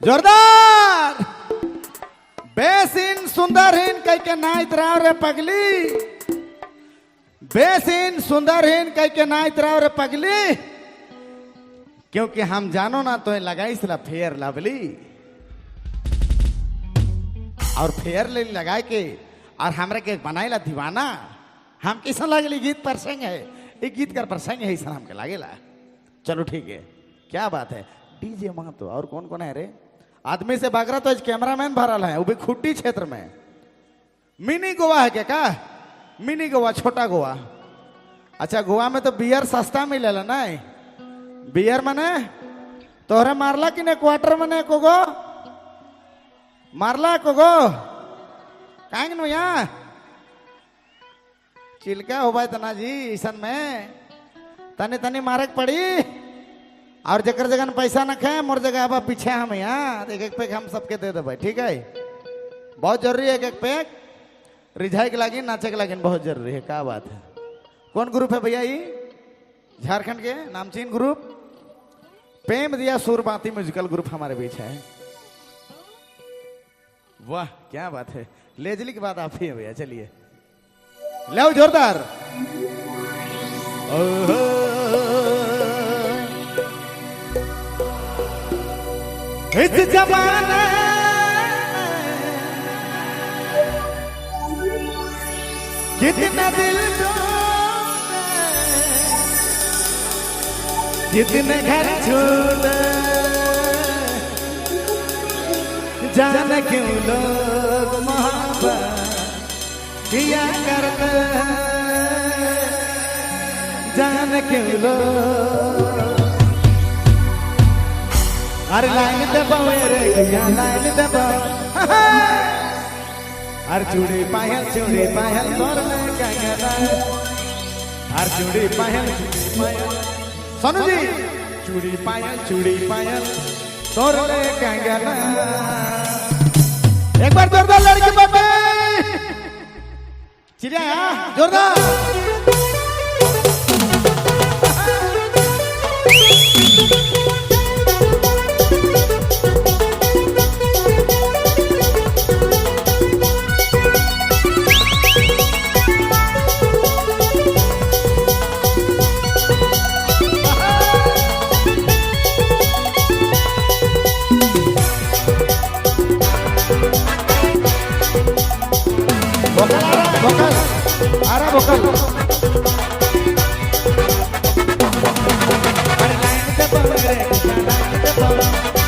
जोरदार बेसिन सुंदरहीन कह के ना इतराव रे पगली, बेसिन सुंदरहीन कह के ना इतराव रे पगली, क्योंकि हम जानो ना तो लगाई ला फेयर लवली और फेयर ले लगाए के और हमरा के बनाइला दीवाना। हम कैसा लागली गीत प्रसंग है, एक गीत कर प्रसंग है ऐसा हमके लागेला। चलो ठीक है, क्या बात है। डीजे महतो और कौन कौन है रे? आदमी से बागरा तो कैमरामैन भरल है, वो भी खुट्टी क्षेत्र में। मिनी गोवा है क्या? का मिनी गोवा, छोटा गोवा। अच्छा गोवा में तो बियर सस्ता मिलेला ना? बियर मने तोहरे मारला कि ने क्वार्टर मने कोगो मारला कोगो कांग नु यहाँ चिलका हो भाई तना जी ईसन में तनी तनी मारक पड़ी और जकर जगन पैसा न खाए मोर जगह अब पीछे हम यहाँ एक एक पैक हम सबके दे दे भाई, ठीक है। बहुत जरूरी है एक एक पैक, रिझाई के लागिन नाचे के लागिन बहुत जरूरी है। क्या बात है। कौन ग्रुप है भैया ये? झारखंड के नामचीन ग्रुप प्रेम दिया सुरबाती म्यूजिकल ग्रुप हमारे बीच है। वाह क्या बात है। लेजली की बात आप ही है भैया। चलिए लो जोरदार। इस जमाने कितने दिल टूटे, कितने घर छूटे, जाने क्यों लोग मोहब्बत किया करते, जाने क्यों लोग। अरे लाइन दबाओ रे किया लाइन दबाओ, अरे चूड़ी पायल तोर में कंगना, अरे चूड़ी पायल सोनू जी चूड़ी पायल तोर में कंगना। एक बार जोरदार लड़की बाबे चिड़िया जोरदार। भोकल आ रहा भोकल। अरे लाइन दबाओ रे लाइन दबाओ,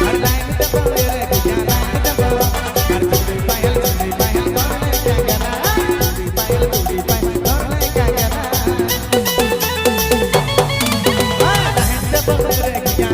अरे लाइन दबाओ रे लाइन दबाओ, अरे चूड़ी पायल तोर ले कंगना, चूड़ी पायल तोर ले कंगना, लाइन दबाओ रे लाइन दबाओ,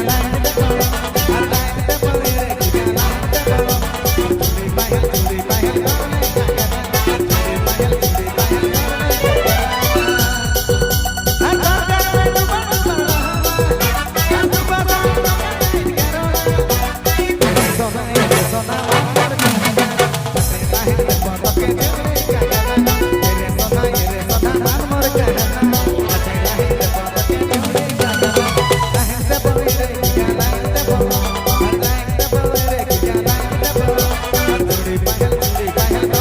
अरे लाइन दबाओ रे लाइन दबाओ, चूड़ी पायल तोर ले कंगना।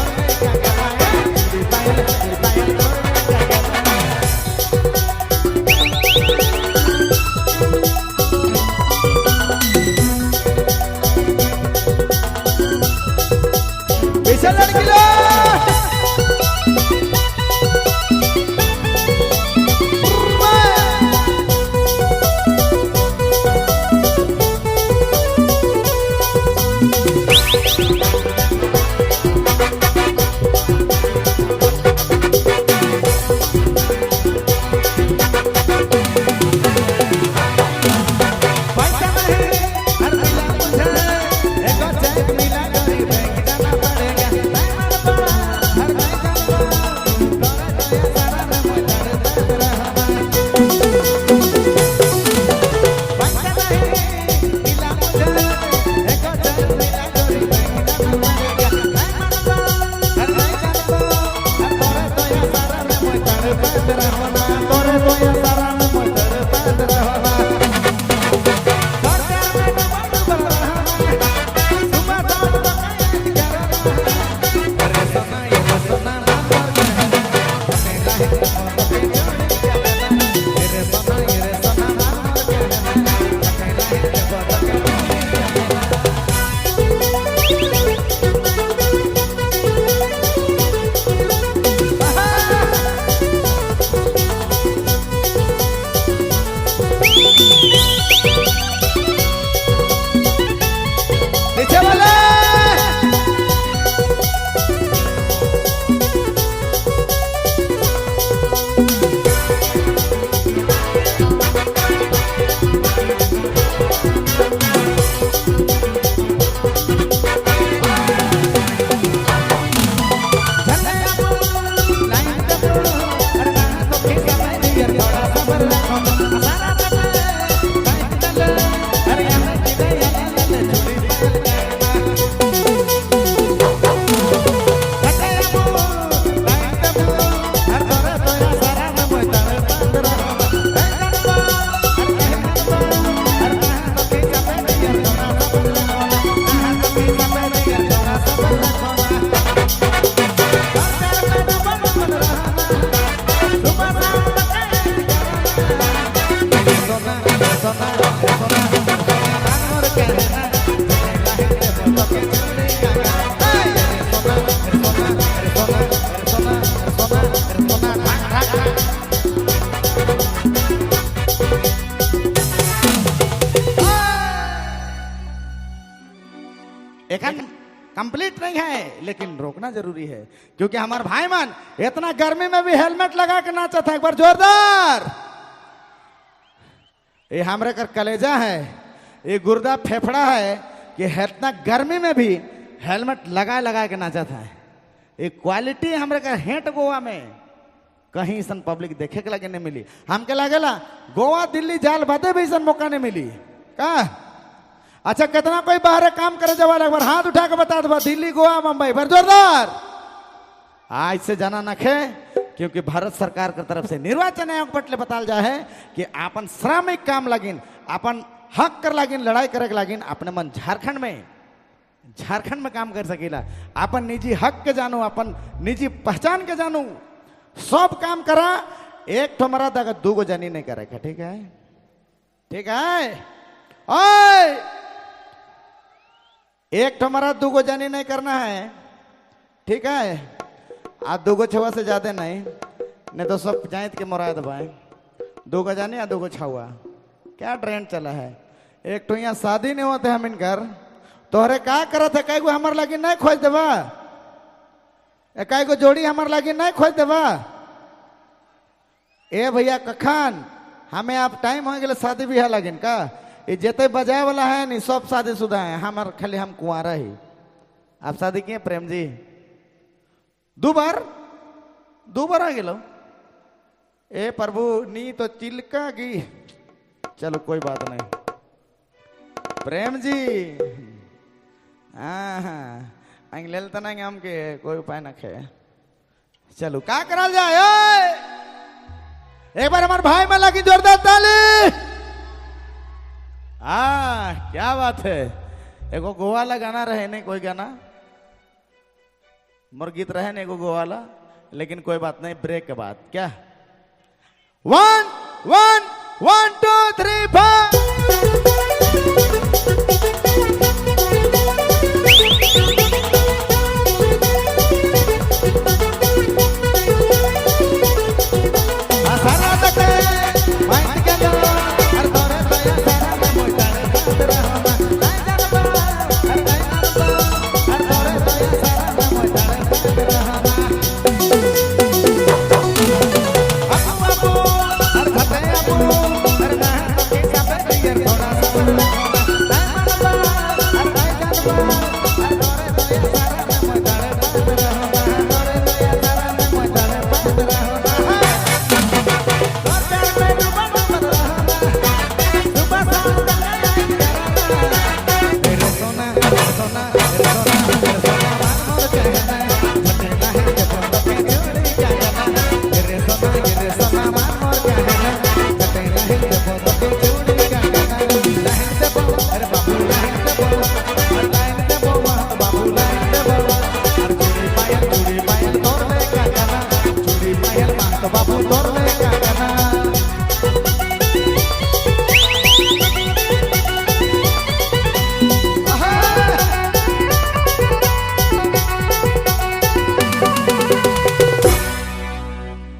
पैसा नहीं हर मिला मुझे, एक चेक मिला गरीब बैंक जाना पड़ेगा। कहना, झटे नाही देबो तोके चूड़ी कंगना। ए सोना, ए सोना, ए सोना, ए सोना, ए सोना, ए सोना, ढाक ढाक ढाक। एखन कंप्लीट नहीं है लेकिन रोकना जरूरी है, क्योंकि हमारे भाई मन इतना गर्मी में भी हेलमेट लगा के नाचा था। एक बार जोरदार। ये हमरे कर कलेजा है, ये गुर्दा फेफड़ा है कि इतना गर्मी में भी हेलमेट लगा लगा के नाचा था। ये क्वालिटी हमरे कर हेट गोवा में कहीं सन पब्लिक देखे के लगे नहीं मिली। हमके लागेला गोवा दिल्ली जाल बादे भी सन मौका नहीं मिली का। अच्छा कितना कोई बाहर काम करे जवाल एक बार हाथ उठा के बता दो, दिल्ली गोवा मुंबई पर जोरदार। आज से जाना नखे, क्योंकि भारत सरकार के तरफ से निर्वाचन आयोग बटले बताल जा है कि आपन श्रमिक काम लगिन, आपन हक कर लगिन, लड़ाई करे लगिन, अपने मन झारखंड में काम कर सकीला। आपन निजी हक के जानू, अपन निजी पहचान के जानू, सब काम करा। एक ठो मरद अगर दू गो जनी नहीं करेगा, ठीक है, ठीक है। ओए एक ठो मरद दू गो जनी नहीं करना है, ठीक है। आ दू गो छुआ से ज्यादा नहीं, नहीं तो सब जाइत के मोरा दबाए। दू गो जानी आ दू गो छुआ, क्या ट्रेंड चला है। एक तो यहाँ शादी नहीं होते हम इनकर, तोहरे का करत है, कई गो हमार लगी नहीं खोज देबा, एक गो जोड़ी हमार लगी नहीं खोज देबा। ए भैया कखन हमें आप टाइम हो गए शादी ब्याह लगिन का। ये जते बजाए वाला है नहीं सब शादीशुदा है, हमार खाली हम कुंवारा ही। आप शादी किए प्रेम जी? दो बार, दो बार आ गए। ए प्रभु नी तो चिलका की। चलो कोई बात नहीं प्रेम जी, हाँ हाँ लेल तो नहीं हमके कोई उपाय न खे। चलो का करल जाए। एक बार हमारे भाई में लगी जोरदार ताली। हाँ क्या बात है। एगो गोवा ला गाना रहे नहीं, कोई गाना मोर गीत रहे नहीं एगो गोवा ला, लेकिन कोई बात नहीं। ब्रेक के बाद क्या 1 1 1 2 3 4।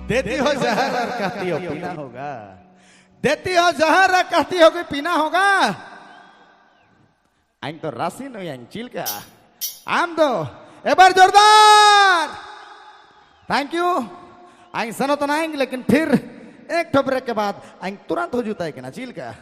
देती हो जहर और कहती हो पीना होगा, देती हो जहर और कहती हो कि पीना होगा। आंग तो राशि नहीं आंग चिल का आम दो। एक बार जोरदार thank you. आंग सनो तो ना आएंगे, लेकिन फिर एक ठो ब्रेक के बाद आंग तुरंत हो जूता है कि ना चिल का।